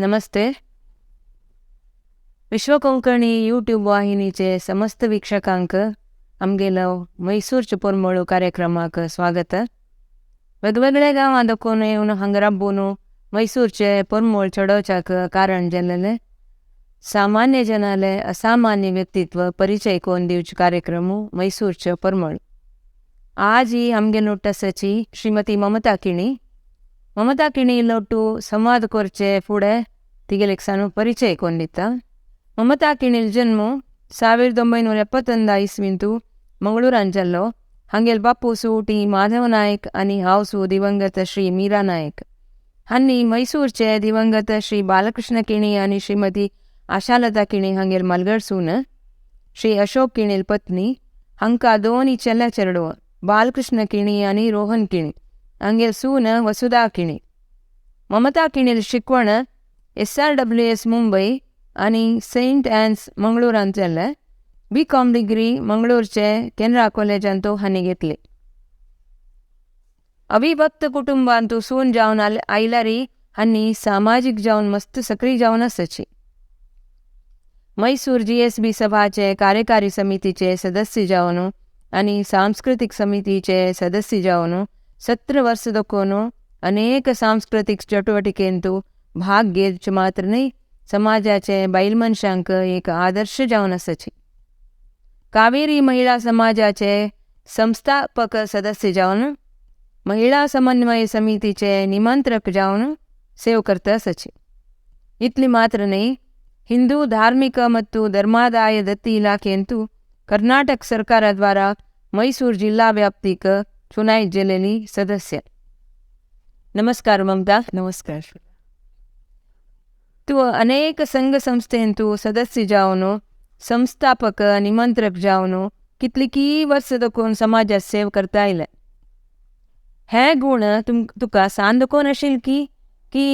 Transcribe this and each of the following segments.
ನಮಸ್ತೆ. विश्व कोंकणी यूट्यूब वाहिनीचे समस्त वीक्षकांक आमगेलो मैसूरचे पोरमोळू कार्यक्रमाक स्वागत. वेगवेगळ्या गांवां दाखोवन येवन हांगा राबून मैसूरचे पोरमोळ चडोवच्याक कारण जाल्लेले सामान्य जनाले असामान्य व्यक्तित्व परिचय कोन दिवचे कार्यक्रम मैसूरचे पोरमोळ. आज ही आमगे नोटसाची श्रीमती ममता किणी. ममता किणी लोटू संवाद करचे फुडें तिगेलेक सानू परिचय कोन दिता. ममता किणील जन्म 1971 इस्वींतू मंगळूरान जाल्लो. हांगेल बापूसू टी माधव नायक आनी हांवसू दिवंगत श्री मीरा नायक. हांणी मैसूरचे दिवंगत श्री बालकृष्ण किणी आनी श्रीमती आशालता किणी हांगेल मालगड सून. श्री अशोक किणील पत्नी. हांकां दोन चेल्या चेडवां, बालकृष्ण किणी आनी रोहन किणी. हांगेल सून वसुधा किणी. ममता किणील शिकवण SRWS Mumbai आनी सेंट एन्स मंगळूरांत जालें. बी.कॉम डिग्री मंगळूरचे केनरा कॉलेजांत हांणी घेतली. अविभक्त कुटुंबांतू सून जावन आयल्यारी हांणी सामाजीक जावन मस्त सक्रीय जावन आसाची. मैसूर GSB सभाचे कार्यकारी समितीचे सदस्य जावन आनी सांस्कृतीक समितीचे सदस्य जावन 17 वर्स दखून अनेक सांस्कृतीक चटुवटिकेंतू भाग घेवचे मात्र न्हय, समाजाचे बायल मनशांक एक आदर्श जावन आसाची. कावेरी महिला समाजाचे संस्थापक सदस्य जावन महिला समन्वय समितीचे निमंत्रक जावन सेव करता आसाची. इतली मात्र न्हय, हिंदू धार्मिक ಮತ್ತು ಧರ್ಮಾದಾಯ ದತ್ತಿ ಇಲಾಖೆಯಂತೂ ಕರ್ನಾಟಕ ಸರ್ಕಾರ ದ್ವಾರ ಮೈಸೂರು ಜಿಲ್ಲಾ ವ್ಯಾಪ್ತಿಕ ಚುನಾಯಿತ ಜಿಲ್ಲೆಯಲ್ಲಿ ಸದಸ್ಯ. ನಮಸ್ಕಾರ ಮಮತಾ. ನಮಸ್ಕಾರ. तू अनेक संघ संस्थेंतू सदस्य जावन संस्थापक निमंत्रक जावन कितलीकी वर्स दखून समाजात सेव करता आयले. हे गुण तुका सान दखून आशिल्ले की की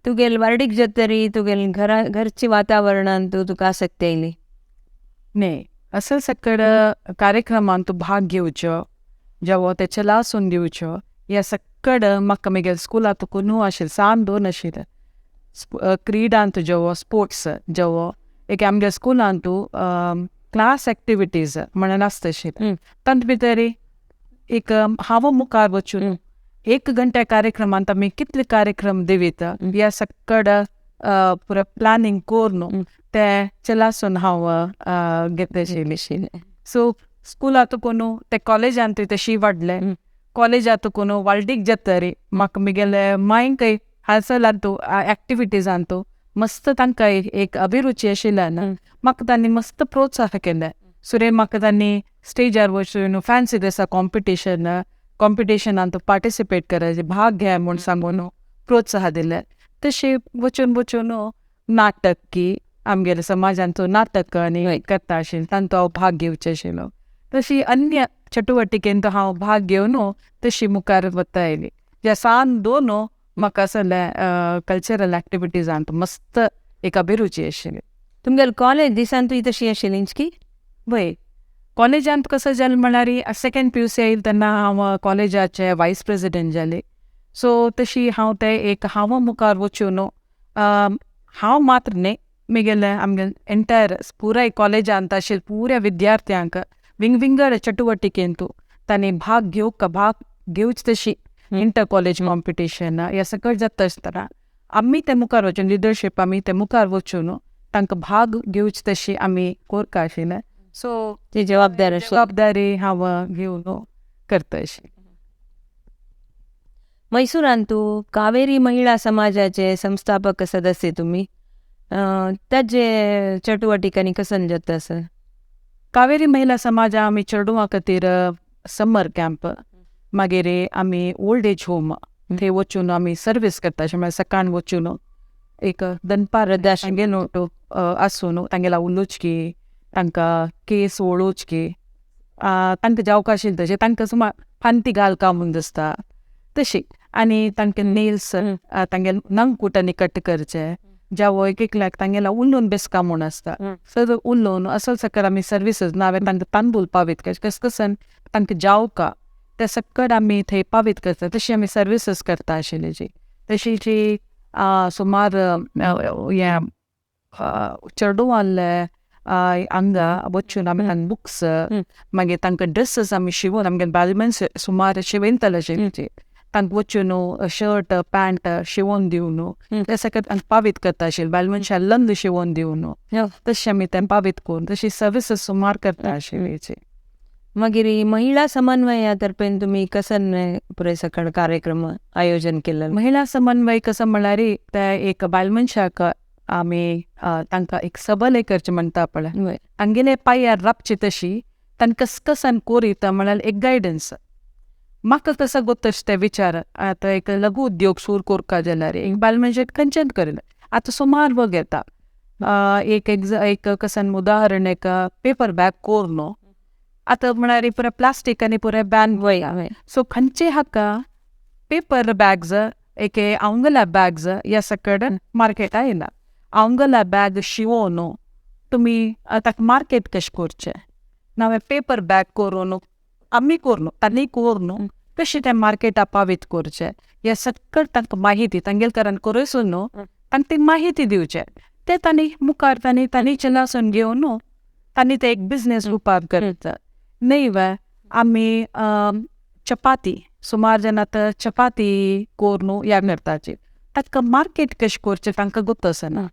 तुगेल वार्डीक जातरी तुगेल घरा घरचे वातावरणान तूं तुका आसक्ती आयली? न्ही, असल सकड कार्यक्रमान तूं भाग घेवचो जेवो ते चलासून दिवचो ह्या सकड म्हाका म्हगेल्या स्कुलांत न्हू आशिल्लें, सान दोन आशिल्लें. क्रिडांत जेवो स्पोर्ट्स जेवो एक आमगे स्कुलांतू क्लास एक्टिविटीज म्हणून आसता आशिल्लें. तातूंत भितर एक हांव मुखार वचून 1 घंट्या कार्यक्रमांत आमी कितले कार्यक्रम दिवीत ह्या सकड पुरो प्लॅनिंग करून ते चलासून हांव घेता आशिल्लें. सो स्कुलांत कोणू ते कॉलेजांतूय तशी वाडलें. कॉलेजांत कोणू वाल्डीक जातरी म्हाका म्हगेले मांयकय हांसलांतू एक्टिविटीजांतू मस्त तांकां एक अभिरुची आशिल्ल्यान म्हाका तांणी मस्त प्रोत्साहन केलें. सुरे म्हाका तांणी स्टेजार वचून फॅन्सी ड्रेसा कॉम्पिटिशनांत पार्टिसिपेट करायचे भाग घे म्हूण सांगून प्रोत्साहन दिलें. तशें वचून वचून नाटक की आमगेल्या समाजांत नाटक आनी करता आशिल्लें तांचो हांव भाग घेवचें आशिल्लो. तशी अन्य चटुवटिकेंत हांव भाग घेवन तशी मुखार वता आयली. ज्या सान दोन म्हाका असलें कल्चरल एक्टिविटीजांत मस्त एक अभिरुची आशिल्ली. तुमगेले कॉलेज दिसांतूय तशी आशिल्लीच की? वय, कॉलेजांत कसो जालें म्हळ्यार सेकेंड PUC आयलें तेन्ना हांव कॉलेजाचें वायस प्रेजिडेंट जालें. सो तशी हांव ते एक हांव मुखार वचून हांव मात्र न्ही म्हगेलें आमगे एंटायर पुराय कॉलेजांत आशिल्ल्या पुऱ्या विद्यार्थ्यांक विंगविंगड चटुवटिकेंतू तांणी भाग घेवंक भाग घेवच तशी इंटर कॉलेज कॉम्पिटिशन ह्या सगळें जाता आसतना आमी ते मुखार वचून लिडरशीप आमी ते मुखार वचून तांकां भाग घेवच तशी आमी कोरका आशिल्लें. सो ती जबाबदारी आशिल्ली. जबाबदारी हांव घेवन करता अशी. मैसूरांतू कावेरी महिला समाजाचे संस्थापक सदस्य तुमी, ताजे चटुवटिकांनी कसन जाता आसा? कावेरी महिला समाजा आमी चेडवां खातीर समर कॅम्प, मागीर आमी ओल्ड एज होम थंय वचून आमी सर्वीस करता. अशें म्हळ्यार सकाळ वचून एक दनपार वृद्धाश्रम. तांगेलो आसून तांगेला उलोवचकी, तांकां केस वळोवचकी, तांकां जावंक आशिल्लें तशें तांकां सुमार फांती घालका म्हूण दिसता तशी, आनी तांकां नेल्स तांगेले नंगकूट आनी कट करचे, जावं एक एकल्याक तांगेला उलोवन बेसका म्हूण आसता सो उलोवन असो सकल आमी सर्विसीस ना हांवें तांकां तांदूळ पावीत कशें कसन तांकां जावका ते सकट आमी थंय पावीत करता तशी आमी सर्विसीस करता आशिल्ली जी. तशी जी सुमार हें चेडवांले हांगा वचून आमी तांकां बुक्स, मागीर तांकां ड्रेसीस आमी शिंवून आमगे बायल मनस सुमार शिंवयताले अशें तांकां वचून शर्ट पॅन्ट शिंवोन दिवन ते सगळें तांकां पावीत करता आशिल्लें, बायल मनशां लंग शिंवोन दिवन तशें आमी तें पावीत करून तशी सर्विसीस सुमार करता आशिल्ली. मागीर महिला समन्वया तर्फेन तुमी कसन पुराय सकळ कार्यक्रम आयोजन केल्लें? महिला समन्वय कसो म्हळ्यार ते एक बायल मनशाक आमी तांकां एक सबल करचें म्हणटा पळय, तांगेले पांयार राबची तशी तांकां कसकसान कोरीता म्हळ्यार एक गायडन्स. म्हाका कसो गोतश ते विचार आतां एक लघु उद्योग सुरू करपा जाल्यार एक बायल मनशाक खंयच्यान करिना, आतां सुमार वग येता. एक एक कसन उदाहरण एक पेपर बॅग कोर न्हू, आतां म्हळ्यार पुराय प्लास्टीक आनी पुराय बॅन वय. सो खंयचे हाका पेपर बॅग्स एक आंगला बॅग्स ह्या सकड मार्केटा येयला, आंगला बॅग शिंवोन तुमी ताका मार्केट कशें करचें, नाल्यार पेपर बॅग करून आमी करून तांणी करून कशें तें मार्केटा पावीत करचें, हें सगळें तांकां माहिती तांगेले घरान करूं न्हू तांकां ती माहिती दिवचें, ते तांणी मुखार तांणी तांणी चलासून घेवन न्हू तांणी ते एक बिजनेस रुपार करता. न्हय वे आमी चपाती सुमार जाण आतां चपाती करून ह्या करताची, ताका मार्केट कशें करचें तांकां गोत आसना,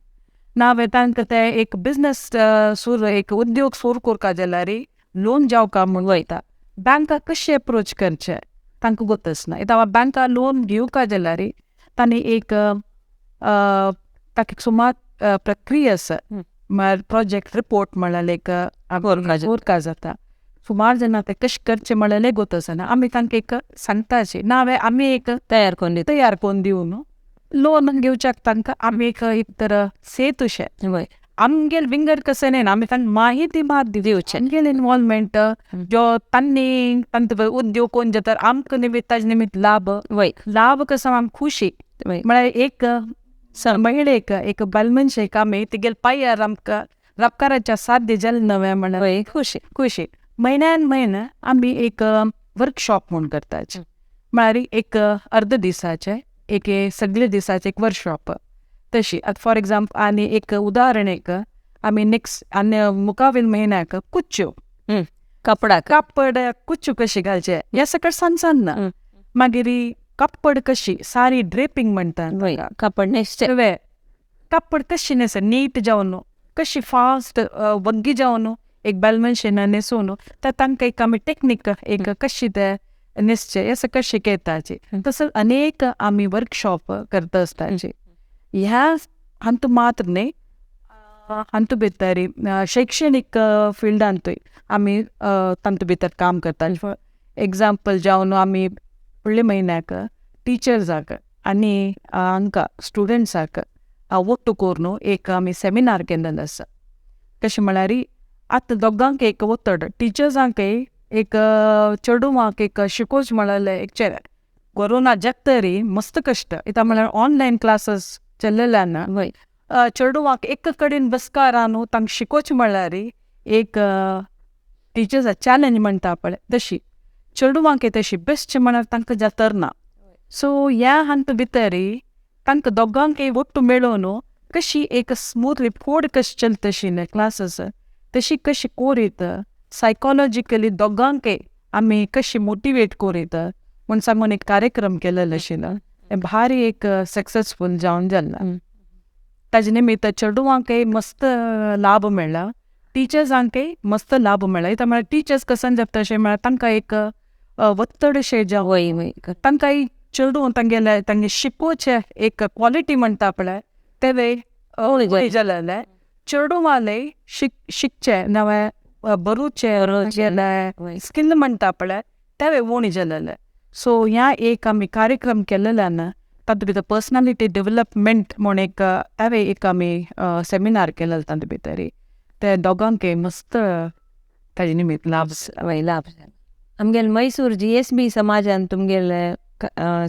ना तांकां ते एक बिजनेस सुरू एक उद्योग सुरू करपा जाल्यार लोन जावका म्हूण वयता, बँका कशें एप्रोच करचें तांकां गोत आसना. आतां बँका लोन घेवका जाल्यार तांणी एक ताका सुमार प्रक्रिया आसा, म्हळ्यार प्रोजेक्ट रिपोर्ट म्हळ्यार एक कोरका जाता, सुमार जाणां ते कशें करचें म्हळ्यार गोत आसना, आमी तांकां एक सांगताची ना आमी एक तयार करून दिता, तयार करून दिवन लोन घेवच्याक तांकां आमी एक एक तर सेतूशें आमगेल विंगड कशें न्हय, आमी तांकां माहिती मात दिवचें, आमगेल इनवॉल्वमेंट जो तांणी तांकां उद्योग कोण जाता आमकां निमित्त ताजे निमित्त लाभ लाभ कसो आमकां खुशी म्हळ्यार एक महिलेक एक बायल मनशेक आमी तिगेले पांयार आमकां राबकाराच्या साध्य जालें नवें म्हळ्यार खुशी खुशी. म्हयन्यान म्हयनो आमी एक वर्कशॉप म्हूण करताचे, म्हळ्यार एक अर्द दिसाचें एक सगळे दिसाचें एक वर्कशॉप तशी. आतां फॉर एग्जाम्पल आनी एक उदाहरण एक आमी नेक्स्ट आनी मुखावेल म्हयन्याक कुच्च्यो कापडा कापड कुच्च्यो कशें घालचें हें सगळें सान सान ना, मागीर कापड कशी सारी ड्रेपिंग म्हणटा कापड न्हेसचें, कापड कशी न्हेस नीट जावन कशी फास्ट वग्गी जावन एक बायल मनशेन न्हेसून तर तांकां एक आमी टेक्नीक एक कशी ते न्हेसचें हें सगळें शिकयताची. तसोच अनेक आमी वर्कशॉप करता आसताची. ह्या हातूंत मात्र न्हय, हातूंत भितर शैक्षणीक फिल्डांतूय आमी तातूंत भितर काम करता. फॉर एग्जाम्पल जावन आमी फुडल्या म्हयन्याक टिचर्साक आनी हांकां स्टुडंट्साक ಒಟ್ಟು करून एक आमी सेमिनार केल्लेलो आसा. कशें म्हळ्यार आतां दोगांक एक ಒತ್ತಡ, टिचर्सांकय एक चेडवांक एक शिकोवचें म्हळ्यार एक चेडे कोरोना जातरी मस्त कश्ट, आतां म्हळ्यार ऑनलायन क्लासीस चल्लेल्यान चेडवांक एक कडेन बसकारान न्हू तांकां शिकोवचें म्हळ्यार एक टिचर्सा चॅलेंज म्हणटा पळय तशी चेडवांकय तशी बेश्ट म्हळ्यार तांकां जातर ना. सो ह्या हातूंत भितर तांकां दोगांकय ಒಟ್ಟು मेळोवन कशी एक स्मूथली फोड कशी चलता तशी क्लासीस तशी कशी कोरीत सायकोलॉजिकली दोगांकय आमी कशी मोटिवेट कोरीत म्हूण सांगून एक कार्यक्रम केलेलो आशिल्लो, भारी एक सक्सेसफूल जावन जाला. ताजे निमित्त चेडवांकय मस्त लाभ मेळ्ळा, टिचर्सांकय मस्त लाभ मेळ्ळा. आतां म्हळ्यार टिचर्स कसन जाता अशें म्हळ्यार तांकां एक ಒತ್ತಡशें जावन तांकां चेडूं तांगेले तांगे शिकोवचें एक क्वॉलिटी म्हणटा पळय तें उणें जालेलें, चेडवांले शिकचें नवें बरोवचें तांगेलें स्किल म्हणटा पळय तें उणें जालेलें. सो ह्या एक आमी कार्यक्रम केल्ल्यान तातूंत भितर पर्सनालिटी डेवलपमेंट म्हूण एक तें एक आमी सेमिनार केलेलो तातूंत भितर ते दोगांकय मस्त ताजे निमित्त लाभ लाभ जालो. आमगेले मैसूर GSB समाजान तुमगेले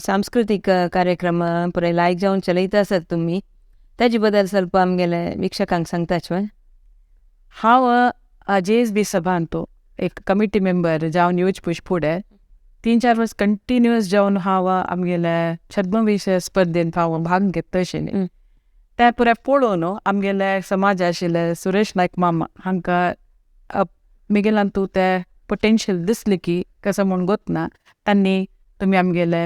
सांस्कृतीक कार्यक्रम पुराय लायक जावन चलयता आसात तुमी, ताजे बद्दल ಸ್ವಲ್ಪ आमगेले वीक्षकांक सांगताच. हांव GSB सभांत एक कमिटी मेंबर जावन येवचे पयशे फुडें 3-4 वर्स कंटिन्युअस जावन हांव आमगेले छद्मवेश स्पर्धेंत हांव भाग घेता आशिल्लें. तें पुराय पळोवन आमगेले समाज आशिल्ले सुरेश नायक मामा हांकां मिगेलान तूं ते पोटेन्शियल दिसलें की कसो म्हूण गोतना तांणी तुमी आमगेले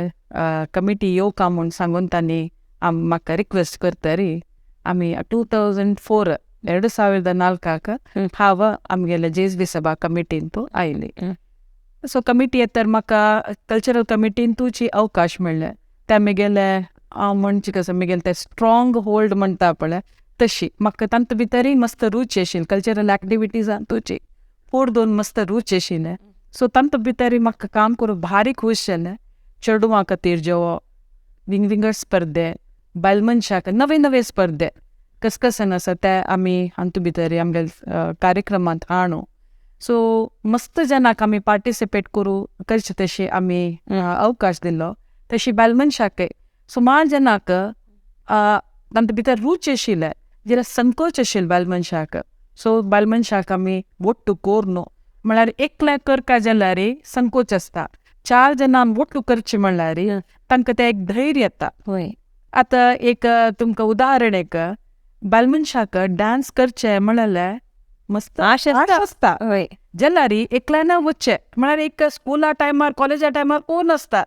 कमिटी येवका म्हूण सांगून तांणी म्हाका रिक्वेस्ट करतरी आमी 2004 2004 हांव आमगेले जेएसबी सभा कमिटींतू आयली. सो कमिटी तर म्हाका कल्चरल कमिटींतूची अवकाश मेळ्ळे. ते मिगेले हांव म्हणचे कसो मिगेले ते स्ट्रॉंग होल्ड म्हणटा पळय तशी म्हाका तांचे भितरूय मस्त रुची आशिल्ली कल्चरल एक्टिविटीजांतूची फोड दोन मस्त रुची आशिल्लें. सो तांचे भितरूय म्हाका काम करूंक भारी खूश जालें. चेडवां खातीर जेवो विंग विंगड स्पर्धे, बायल मनशाक नवे नवे स्पर्धे कसकसन आसा ते आमी हातूंत भितर आमगे कार्यक्रमांत हाणू. सो मस्त जनाक आमी पार्टिसिपेट करूं करचे तशी आमी अवकाश दिलो. तशी बायल मनशाकय सुमार जनाक तांचे भितर रुची आशिल्लें जाल्यार संकोच आशिल्लो बायल मनशाक. सो बायल मनशाक आमी वट्टू करून म्हळ्यार एकल्या करका जाल्यार संकोच आसता, 4 जाणांक वट्टू करचें म्हणल्यार तांकां तें एक धैर्य येता. आतां एक तुमकां उदाहरण, एक बायल मनशाक डांस करचें म्हणल्यार मस्त आशा आसता, जाल्यार एकल्यान वचचें म्हळ्यार एक स्कुला टायमार कॉलेजा टायमार कोण आसता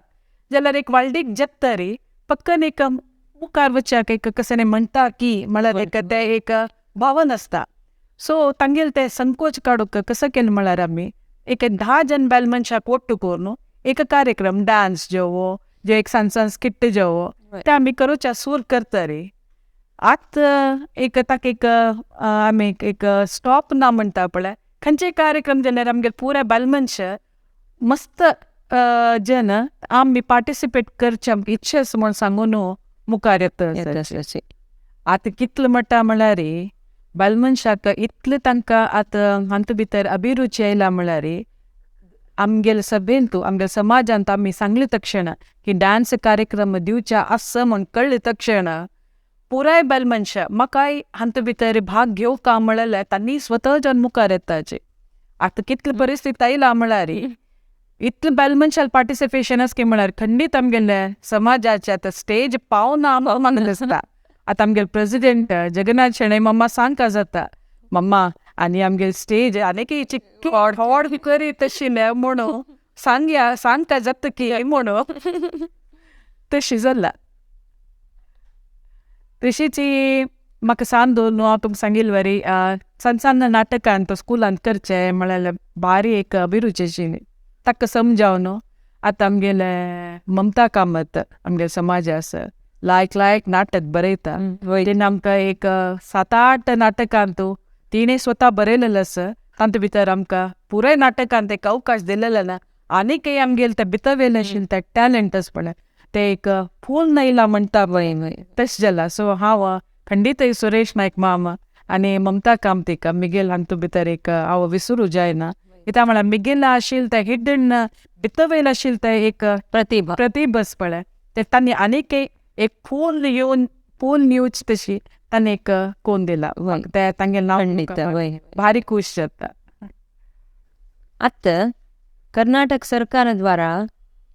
जाल्यार एक वाल्डीक जेतरी पक्कन एक मुखार वचच्याक एक कशें म्हणटा की म्हळ्यार एक तें एक भावन आसता. सो तांगेले ते संकोच काडूंक कसो केलें म्हळ्यार आमी एक 10 जण बायल मनशाक वट्टू करून एक कार्यक्रम डांस जेवो जे एक सान सान स्किट जेवो ते आमी करूच्या सूर करतरी. आतां एक ताका एक आमी एक स्टॉप ना म्हणटा पळय खंयचे कार्यक्रम जाल्यार आमगे पुराय बायल मनश मस्त जन आमी पार्टिसिपेट करचे आमकां इच्छा आसा म्हूण सांगून मुखार येता. आतां कितलें म्हणटा म्हळ्यार बायल मनशाक इतलें तांकां आतां हातूंत भितर अभिरुची आयला म्हळ्यार आमगेले सभेंत आमगेले समाजांत आमी सांगले तक्षण की डांस कार्यक्रम दिवच्या आसा म्हूण कळ्ळें तक्षण पुराय बायल मनशां म्हाकाय हातूंत भितर भाग घेवका म्हळ्यार तांणी स्वता जावन मुखार येताचे. आतां कितली परिस्थिती आयला म्हळ्यार इतलें बायल मनशां पार्टिसिपेशन आसा की म्हळ्यार खंडीत आमगेले समाजाचे आतां स्टेज पावना म्हाका दिसता. आतां आमगेले प्रेसिडेंट जगन्नाथ शेणै मम्मा सांगका जाता मम्मा आनी आमगेले स्टेज आनी चिक्की व्हड करीत आशिल्लें म्हणून सांगया सांगता जाता की म्हणून तशी जाला. तशीच म्हाका सान दोन हांव तुमकां सांगिल्ले वरी सान सान नाटकान स्कुलांत करचें म्हळ्यार भारी एक अभिरुची आशिल्ली ताका समजावन आतां आमगेले ममता कामत आमगेले समाज आसा लायक लायक नाटक बरयता तेन्ना आमकां एक 7-8 नाटकांत तिणें स्वता बरयलेलें आसा तातूंत भितर आमकां पुराय नाटकांत एक अवकाश दिलेलो ना आनीकय आमगेले ते भितर वेलें आशिल्लें ते टॅलंट आसा पळय ते एक फूल नयला म्हणटा पळय तशें जाला. सो हांव खंडीत सुरेश नायक मामा आनी ममता कामतीक मिगेल हातूंत भितर एक हांव विसरूं जायना कित्याक म्हळ्यार मिगेल आशिल्लें तें हिडन भितर वयल आशिल्लें तें एक प्रतिभा प्रतिभा पळय ते तांणी आनीक एक फूल येवन फूल येवची तशी तांणी एक कोण दिला ते तांगेलें नांव भारी खूश जाता. आतां कर्नाटक सरकार द्वारा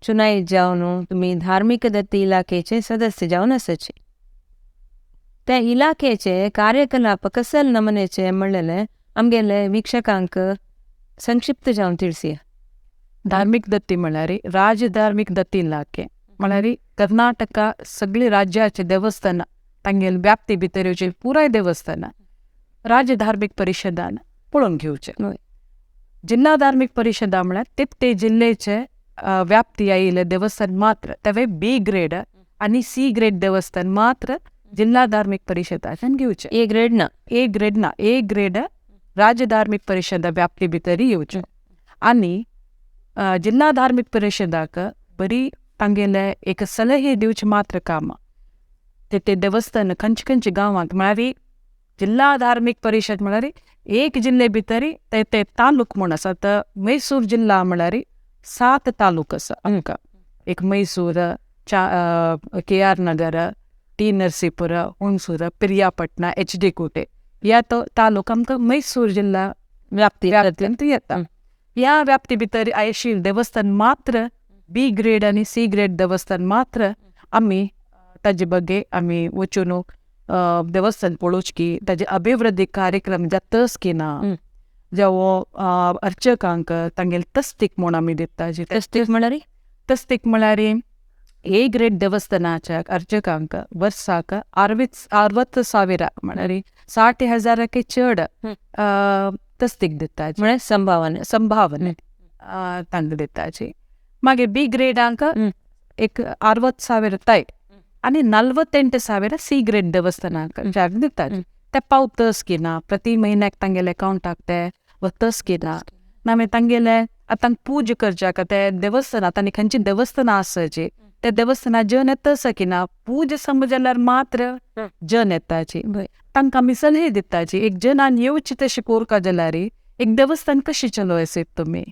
चुनाव जावन तुमी धार्मिक दत्ती इलाखेचे सदस्य जावन आसाचे त्या इलाखेचे कार्यकलाप कसल नमनेचे म्हणलेले आमगेले वीक्षकांक संक्षिप्त जावन तिळसिया. धार्मिक दत्ती म्हळ्यार राज्य धार्मिक दत्ती इलाखे म्हळ्यार कर्नाटका सगळी राज्याचे देवस्थानां तांगेले व्याप्ती भितर येवचे पुराय देवस्थानां राज्य धार्मिक परिशदान पळोवन घेवचें. जिल्हा धार्मिक परिशदा म्हळ्यार ते ते जिल्ह्याचे व्याप्ती आयिल्ले देवस्थान मात्र तेवे बी ग्रेड आनी सी ग्रेड देवस्थान मात्र जिल्हा धार्मिक परिशदाच्यान घेवचें. ए ग्रेड ना, ए ग्रेड ना, ए ग्रेड राज्य धार्मिक परिशदा व्याप्ती भितर येवचें. आनी जिल्हा धार्मिक परिशदाक बरी तांगेले एक सलहे दिवचें मात्र काम ते ते देवस्थान खंयचे खंयचे गांवांत म्हळ्यार जिल्हा धार्मिक परिशद म्हळ्यार एक जिल्हे भितर ते ते तालुक म्हूण आसा. आतां मैसूर जिल्हा म्हळ्यार 7 तालुक आसा आमकां, एक Mysore, K R Nagar, T Narasipura, Hunsur, Piriyapatna, H D Kote ह्या तो तालुक आमकां मैसूर जिल्हा व्याप्ती व्याप्तींत येता. ह्या व्याप्ती भितर आशिल्लें देवस्थान मात्र बी ग्रेड आनी सी ग्रेड देवस्थान मात्र आमी ताजे बगे आमी वचून देवस्थान पळोवचें की ताजे अभिवृद्धी कार्यक्रम जातच की ना, जावं अर्चकांक तांगेले तस्तीक म्हूण आमी दिता. तस्तीक म्हळ्यार? तस्तीक म्हळ्यार ए ग्रेड देवस्थानाच्या अर्चकांक वर्साक 60,000 म्हळ्यार 60,000 चड तस्तीक दिता, म्हळ्यार संभावना, संभावना तांकां दिताची. मागीर बी ग्रेडांक एक 60,000 ताय आनी 48,000 सी ग्रेड देवस्थानाक दितात. ते पावतस की ना, प्रति म्हयन्याक तांगेले अकाउंटाक ते वतस की ना, ना मागीर तांगेले आतां पूजा करच्याक ते देवस्थान आतां खंयची देवस्थानां आसाची ते देवस्थाना जन येतस की ना, पूजा समज जाल्यार मात्र जन येताची. तांकां आमी सल्हे दिताची, एक जनान येवची तशें कोरका जाल्यार एक देवस्थान कशें चलोवचें, तुमी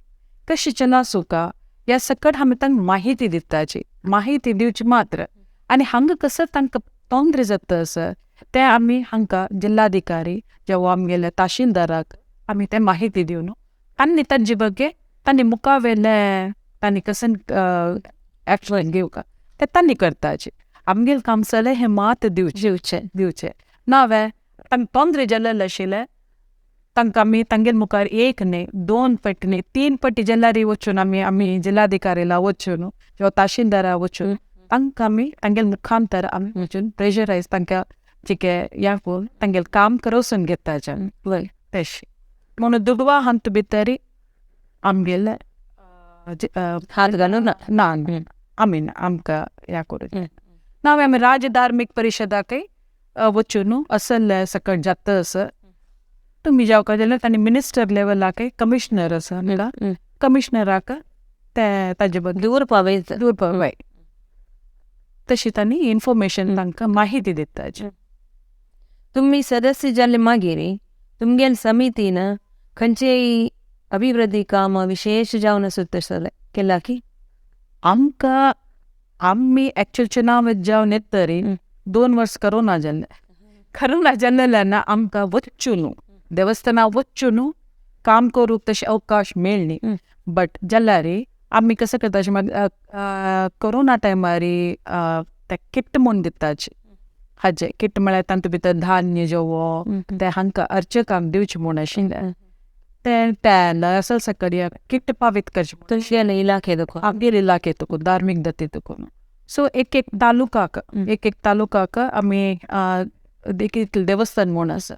कशें चलासुका ह्या सकट आमी तांकां माहिती दिताची, माहिती दिवची मात्र. आनी हांगा कसं तांकां तोंद्रे जाता आसा ते आमी हांकां जिल्हाधिकारी जेव्हा आमगेले तहसीलदाराक आमी ते माहिती दिवन तांणी तांचे बगे तांणी मुखावेले तांणी कसन एक्शन घेवका ते तांणी करताचे. आमगेले काम सगळें हें मात दिवचें दिवचें ना वे तांकां तोंद्रे जाल्लें आशिल्लें तांकां आमी तांगेले मुखार एक न्ही 2 पटी न्ही 3 पटी जाल्यार वचून आमी आमी जिल्हाधिकारीला वचून किंवा तहसीलदारा वचून तांकां आमी तांगेले मुखांतर आमी वचून प्रेशरायज तांकां चिके ह्या करून तांगेलें काम करोसून घेताचे तशें म्हणून दुडवा हातूंत भितर आमगेले हात घालून ना आमी ना आमकां ह्या करूं ना. आमी राज्य धार्मीक परिशदाकय वचून असले सकट जाता आसा तुमी जावका जाल्यार तांणी मिनिस्टर लेवलाकय कमिशनर आसा कमिशनराक ते ताजे बद्दल दूर पावयता, दूर पावय तशी तांणी इन्फॉर्मेशन तांकां माहिती दिताची. तुमी सदस्य जाले मागीर तुमगेले समितीन खंयचेय अभिवृद्धी काम विशेष जावन आसत तशें केला की? आमकां आमी एक्चुअल चुनाव जावन येत तरी 2 वर्स करोना जाल्लें, करोना जाल्लें ना आमकां वच्चू न्हू देवस्थाना वच्चू न्हू काम करूंक तशें अवकाश मेळ्ळी. बट जाल्यार आमी कसं करता अशें कोरोना टायमार ते किट म्हूण दिताचे, हाजे किट म्हळ्यार तातूंत भितर धान्य जेवो ते हांकां अर्चकांक दिवचें म्हूण आशिल्लें ते तेल असल सकट किट पावीत करचें तुमगेले इलाखे तुका, आमगेले इलाखे तुका धार्मीक दत्ती तुका. सो एक एक तालुकाक एक एक तालुकाक आमी एक एक देवस्थान म्हूण आसा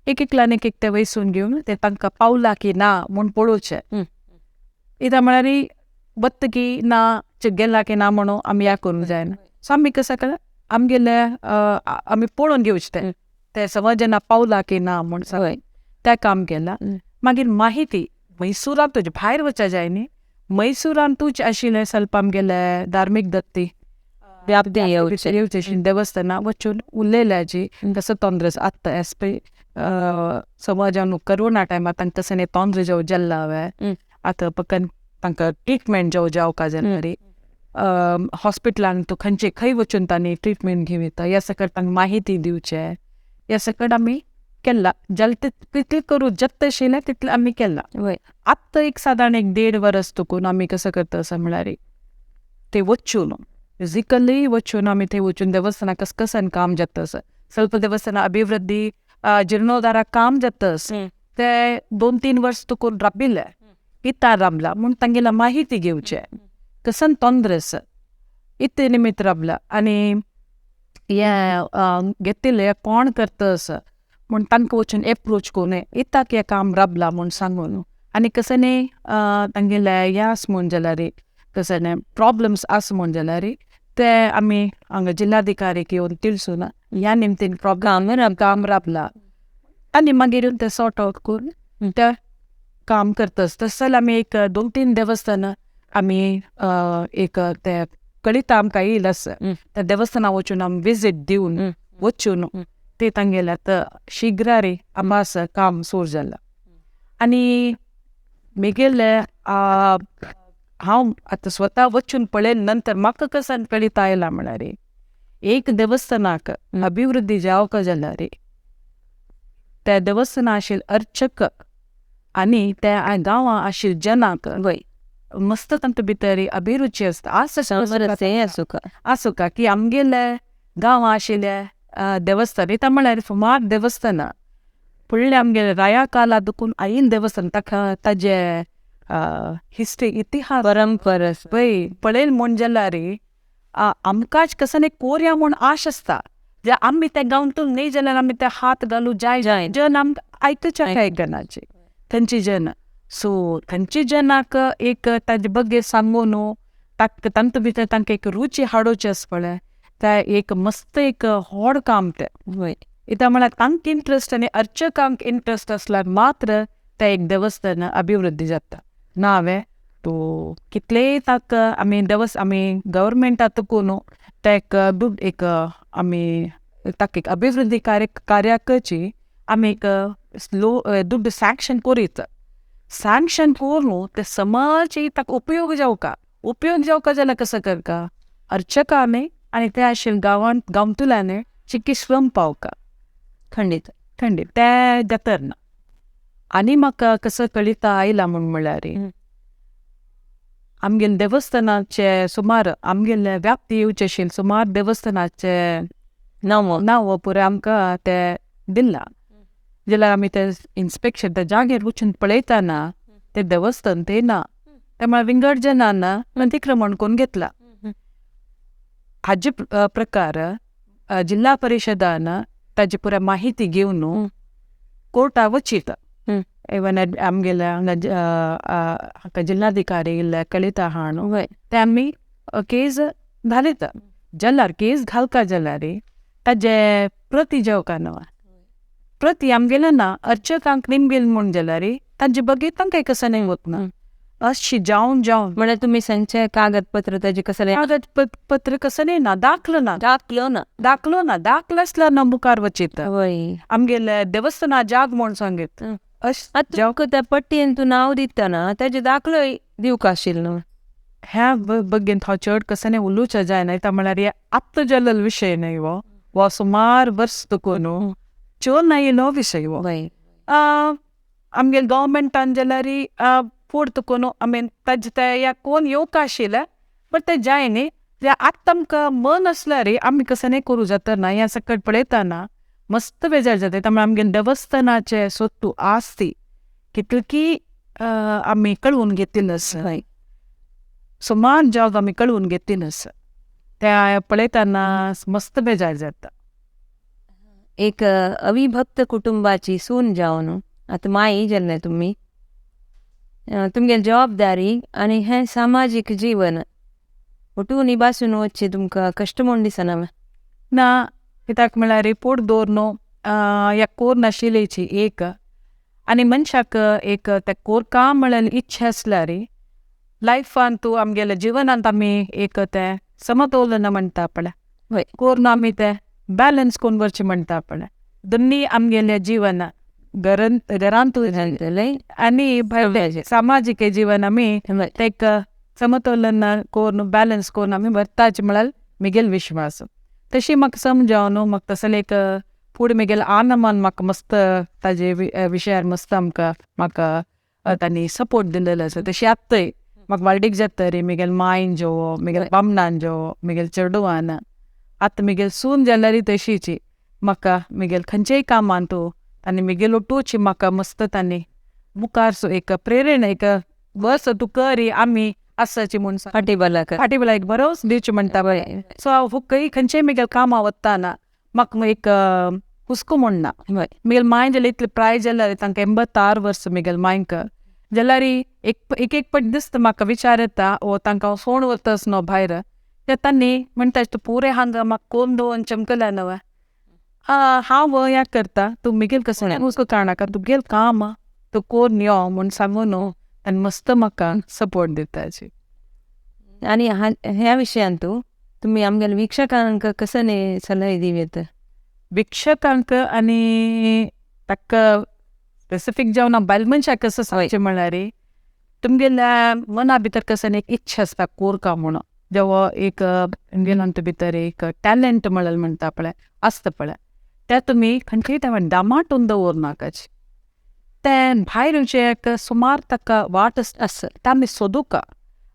एक एकल्यान एक एक ते वयसून घेवन ते तांकां पावला की ना म्हूण पळोवचें. कित्याक म्हळ्यार वता की ना गेला की ना म्हणून आमी ह्या करूंक जायना. सो आमी कसं केलां आमगेले आमी पळोवन घेवचें तें ते समज जेन्ना पावला की ना म्हूण सगळें तें काम केलां. मागीर माहिती मैसुरांतूच भायर वचपा जाय न्ही, मैसुरांतूच आशिल्लें स्वल्प आमगेले धार्मीक दत्ती व्याप्ती येवचें देवस्थानां वचून उलयल्याची कसो तोंद्रे आतां एज पय समाजान करोना टायमार तांकां तशें तोंद्रे जेव जाल्ला हांवें आतां पक्कन तांकां ट्रिटमेंट जेव जावका जाल्यार हॉस्पिटलान तूं खंयचे खंय वचून तांणी ट्रिटमेंट घेवं येता ह्या सकट तांकां माहिती दिवचें ह्या सकट आमी केला जालें तितलें करूं जाता आशिल्लें तितलें आमी केलां. आतां एक सादारण एक 1.5 वर्स तुकून आमी कसं करता आसा म्हळ्यार ते वचून फिजिकली वचून आमी थंय वचून देवस्थानां कस कसन काम जाता आसा स्वल्प देवस्थानां अभिवृद्धी जिर्णोद्धाराक काम जाता आसा ते 2-3 वर्स तुकून राबिल्ले इतां राबला म्हूण तांगेला माहिती घेवचें कसन तोंद्रे आसा इतले निमित्त राबला आनी हें घेतिल्लें कोण करता आसा म्हूण तांकां वचून एप्रोच करून इताक हें काम राबला म्हूण सांगून आनी कसं न्ही तांगेले हें आसा म्हूण जाल्यार कसं न्ही प्रॉब्लम्स आसा म्हूण जाल्यार ते आमी हांगा जिल्हाधिकारीक येवन तिळसून ह्या निमतीन प्रॉब्लम काम राबला आनी मागीर येवन ते सॉर्ट आवट करून ते काम करता. तशें जाल्यार आमी एक 2-3 देवस्थानां आमी एक ते कळीत आमकां येयल आसा त्या देवस्थानां वचून आमी विजीट दिवन वचून ते तांगेले आतां शीघ्र आमास काम सुरू जालां. आनी म्हगेले हांव आतां स्वता वचून पळयले नंतर म्हाका कसं कळीत आयलां म्हळ्यार एक देवस्थानाक अभिवृद्धी जावका जाल्यार त्या देवस्थाना आशिल्ले अर्चक आनी त्या गांवां आशिल्ले जनाक मस्त तांचे भितर अभिरुची आसता समरस्य आसूका आसूका की आमगेले गांवां आशिल्ले देवस्थान इतां म्हळ्यार सुमार देवस्थानां फुडले आमगेले राया काला दुखून आयिल्लें देवस्थान ताका ताजे हिस्ट्री इतिहास परंपरा पळय पळयल म्हूण जाल्यार आमकांच कसं न्ही कोरया म्हूण आश आसता जे आमी त्या गांवतून न्ही जाल्यार आमी ते हात घालू जाय जाय. जन आमकां आयकुच्या आयकनाचे थंयची जन सो थंयची जनाक एक ताजे बगे सांगून न्हू तांचे भितर तांकां एक रुची हाडोवची आसा पळय ते एक मस्त एक व्हड काम तें. वय इत्याक म्हळ्यार तांकां इंट्रस्ट आनी अर्चकांक इंट्रस्ट आसल्यार मात्र तें एक देवस्थान अभिवृद्धी जाता ना हांवें तो कितलेय ताका आमी देवस आमी गव्हर्मेंटा तुकून न्हू तेक दुड एक आमी ताका एक अभिवृद्धी कार्याकची आमी एक स्लो दुड्ड सँक्शन करीत सँक्शन करून ते समाज ताका उपयोग जावका उपयोग जावका जाल्यार कसो करका अर्चकांनी आनी ते आशिल्ले गांवांत गांवतुल्यांनी चिकी श्रम पावका खंडीत खंडीत ते जातर ना. आनी म्हाका कसो कळिता आयला म्हूण म्हळ्यार आमगेले देवस्थानाचे सुमार आमगेले व्याप्ती येवचे आशिल्ले सुमार देवस्थानाचे नांव नांव पुराय आमकां ते दिलां जाल्यार आमी ते इन्स्पेक्शन त्या जाग्यार वचून पळयतना ते देवस्थान ते ना ते म्हळ्यार विंगड जनान अतिक्रमण करून घेतलां. हाजे प्रकार जिल्हा परिशदान ताजी पुराय माहिती घेवन कोर्टा वचीत इवन आमगेले हांगा जिल्हाधिकारी इल्ले कळिता आहा न्हू ते आमी केस घालिता जाल्यार केस घालता जाल्यार ताजे प्रती जेवका न्हू प्रती आमगेले ना अर्चकांक निमगेल म्हूण जाल्यार तांचे बगेर तांकां कसं न्ही वतना अशी जावन जावन म्हळ्यार तुमी सांगचे कागदपत्र ताजे कसले कागदपत्र कसं न्ही ना दाखलो ना दाखलो ना दाखलो ना दाखलो आसल्यार ना मुखार वचीत वय आमगेले देवस्थाना जाग म्हूण सांगीत आतां तुमकां त्या पट्टेन तूं नांव दितना ताजे दाखलो दिवंक आशिल्लो न्हू. ह्या बगेन हांव चड कसं न्ही उलोवचें जायना कित्याक म्हळ्यार हे आत्तां जाल्लो विशय न्ही हो हो सुमार वर्स तुकून न्हू चोवन आयिल्लो विशय हो. आमगेले गव्हर्मेंटान जाल्यार फुडें तुकून आमी ताजे ते ह्या कोण येवंक आशिल्लें बट तें जाय न्ही आतां आमकां मन आसल्यार आमी कसं न्ही करूं जाता ना हें सकट पळयतना मस्त बेजार जाता त्यामुळे आमगे देवस्थानाचे सोत्तू आसती कितकी आमी कळोवन घेतिल्लें आसा सुमार जाग आमी कळोवन घेतिल्लें आसा ते पळयतना मस्त बेजार जाता. एक अविभक्त कुटुंबाची सून जावन आतां माई जाल्ले तुमी तुमगेली जबाबदारी आनी हें सामाजीक जीवन उठून निभासून वचचें तुमकां कश्ट म्हूण दिसना ना कित्याक म्हळ्यार रिपोर्ट दवर न्हू ह्या कोर नाशिल्ल्याची एक आनी मनशाक एक ते कोर काम म्हळ्यार इच्छा आसल्यार लायफान तूं आमगेल्या जिवनांत आमी एक तें समतोलन म्हणटा पळय वय कोरून आमी तें बॅलन्स करून व्हरचें म्हणटा पळय दोनी आमगेल्या जिवना घरांत आनी भायलें सामाजीक जीवन आमी तेक समतोलन करून बॅलन्स करून आमी व्हरताच म्हळ्यार म्हगेलो विश्वास. तशी म्हाका समजावन न्हू म्हाका तसलें एक फुडें म्हगेलें आनमान म्हाका मस्त ताजे विशयार मस्त आमकां म्हाका तांणी सपोर्ट दिलेलो आसा. तशी आत्तय म्हाका व्हाळडीक जाता रे म्हगेले मांयन जेवो म्हगेले बामणान जेवो म्हगेले चेडवान आतां म्हगेले सून जाल्यार तशीच म्हाका म्हगेले खंयचेय कामान तूं आनी म्हगेलो टूच म्हाका मस्त तांणी मुखार सो एक प्रेरणा एक बस तूं कर आमी आसाची म्हूण फाटीबलाक फाटीबलाक एक बरोच दिवचें म्हणटा पळय सो हांव खंय खंयचेय म्हगेले कामां वतना म्हाका एक हुस्को म्हूण ना. म्हगेले मांय जाल्यार इतले प्राय जाल्यार तांकां 86 वर्सां म्हगेले मांयक जाल्यार एक एक एक पट दिसता म्हाका विचार येता ओ तांकां फोण वतास न्हू भायर ते तांणी म्हणटा तूं पुरें हांगा म्हाका कोण दवरून चमकल्या न्हू हांव हें करता तूं म्हगेल कसो हुस्को काडनाका तुगेलें काम तूं कोन्न यो म्हूण सांगून न्हू आनी मस्त म्हाका सपोर्ट दिताची. आनी ह्या विशयान तूं तुमी आमगेल्या वीक्षकांक कसो न्ही सल्लो दिवं येता? वीक्षकांक आनी ताका स्पेसिफीक जावन बायल मनशाक कसो सांगचें म्हळ्यार तुमगेल्या मना भितर कसो एक इच्छा आसता कोरका म्हणून जेवो एक तुमगेल्या भितर एक टॅलंट म्हळ्यार म्हणटा पळय आसता पळय ते तुमी खंयचेय टायमार दामाटून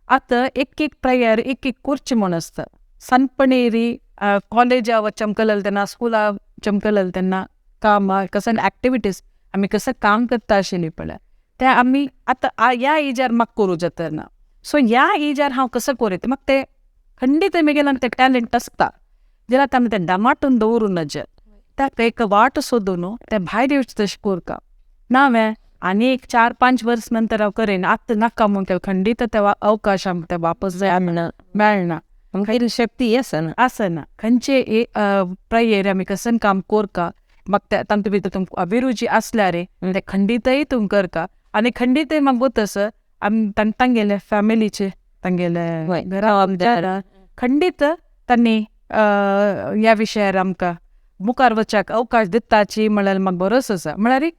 आतां एक एक प्रयर एक एक करचें म्हूण आसता. सनपणेरी कॉलेजा चमकलल तेन्ना, स्कुला चमकलल तेन्ना काम कसं ऍक्टिव्हिटीज आमी कसं काम करता आशिल्ली पळय ते आमी आतां ह्या एजार म्हाका करूं जाता ना. सो ह्या एजार हांव कसं करीत म्हाका ते खंडीत म्हगेल्यान ते टॅलंट आसता जाल्यार आमी ते डमाटून दवरूं नज, ताका एक वाट सोदून ते भायर येवचें तशें करता नावें आनी एक 4-5 वर्स नंतर हांव करेन आतां नाका म्हूण खंडीत ते अवकाश आमकां ते वापस जाय मेळना. आमकां शक्ती आसना आसना खंयचे प्रयेर आमी कसन काम करका म्हाका तातूंत भितर तुमकां अभिरुची आसल्यार ते खंडीतय तूं करका आनी खंडीतय म्हाका तसो आमी तांगेले फॅमिलीचे तांगेले घरा खंडीत तांणी ह्या विशयार आमकां मुखार वचाक अवकाश दिताची म्हळ्यार म्हाका बरोच आसा. म्हळ्यार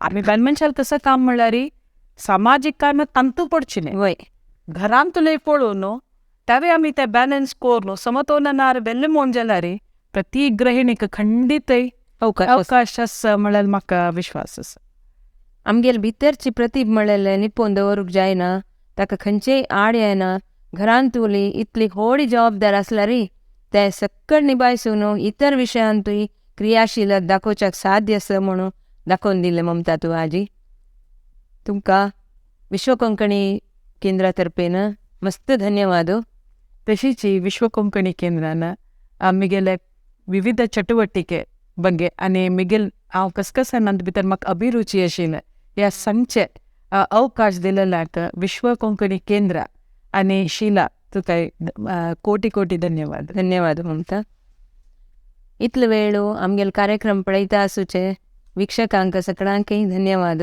आमी बायल मनशान कसं काम म्हळ्यार सामाजीक काम तांतू पडचें न्हय, घरांतुलें पळोवन न्हू त्यावे आमी ते बॅलन्स करून समतोलनार वेल्ले म्हूण जाल्यार प्रति गृहिणीक खंडीतय अवकाश आसा म्हळ्यार म्हाका विश्वास आसा. आमगेले भितरची प्रतिभ म्हळ्यार निपोवन दवरूंक जायना, ताका खंयचेय आड येना. घरांतुली इतली व्हडली जबाबदार आसल्यार ते सक्कड निभायसून इतर विशयांतूय क्रियाशील दाखोवच्याक साध्य आसा म्हणून दाखोवन दिलें ममता तूं आजी. तुमकां विश्व कोंकणी केंद्रा तर्फेन मस्त धन्यवाद. तशीच विश्व कोंकणी केंद्रान मिगेले विविध चटुवटिके बगे आनी मिगेल हांव कसकसानांत भितर म्हाका अभिरुची आशिल्लें ह्या सांगचे अवकाश दिलेल्याक विश्व कोंकणी केंद्र आनी शिला तुका कोटी कोटी धन्यवाद. धन्यवाद ममता. इतलो वेळ आमगेलो कार्यक्रम पळयता आसूचे वीक्षकांक सगळ्यांकय धन्यवाद.